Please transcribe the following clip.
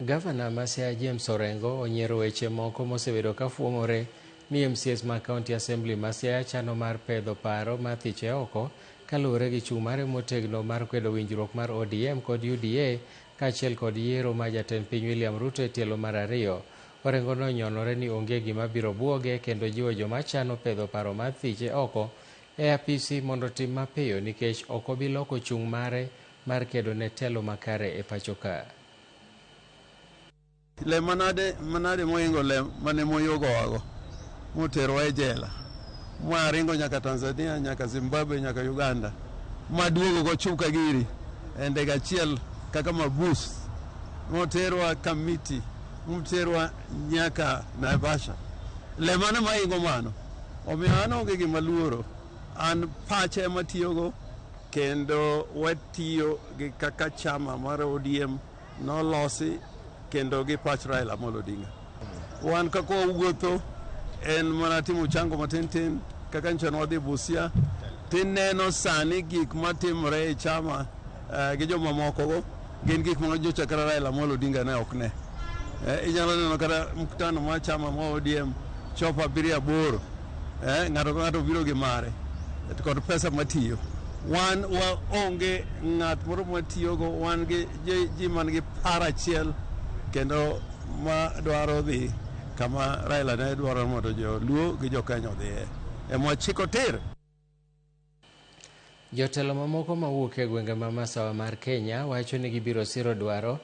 Gavana ma Siaya James Orengo onyiero weche moko mosebedo ka fuong'ore ni MCAs mag County Assembly ma Siaya chano mar pedho paro mar thiche oko kaluwore gi chung' mare motegno mar kwedo winjruok mar ODM kod UDA kaachiel kod yiero mar jatend piny William Ruto e tielo mar ariyo. Orengo nonyonore ni onge gima biro buoge kendo jiwo joma chano pedho paro mar thiche oko e apisi mondo otim mapiyo nikech ok obi loko chung' mare mar kedo ne telo makare e pacho ka. Le manade manade mohingo le mane Moi ogowago moterowa e jela mwaringo nyaka Tanzania, nyaka Zimbabwe, nyaka Uganda, maduogo gochuka giri e ndege achiel kaka mabus, moterwa Kamiti, moterwa nyaka Naivasha. Le mane mahingo mano? Omiyo an onge gima luoro, an pacha ema tiyogo kendo watiyo gi kaka chama mar ODM nolosi kendo gi pach Raila Amolo Odinga. Wan kaka wawuotho en mana timo chango matin tin kaka nyocha ne wadhi Busia tineno sani gik matimore e chama gi jomamoko go gin gik ma nyocha kata Raila Amolo Odinga ne ok ne. Inyalo neno kata mkutano mar chama mar ODM chopo abiria aboro, ng'ato ka ng'ato biro gi mare kod pesa matiyo. Wan waonge ng'at moro matiyogo, wan gi ji man gi paro achiel kendo ma dwaro dhi kama Raila ne dwaro mondo joluo gi jokenya odhiye. Ema wachiko tir. Jotelo mamoko mawuok e gwenge ma masawa mar Kenya wacho ni gibiro siro dwaro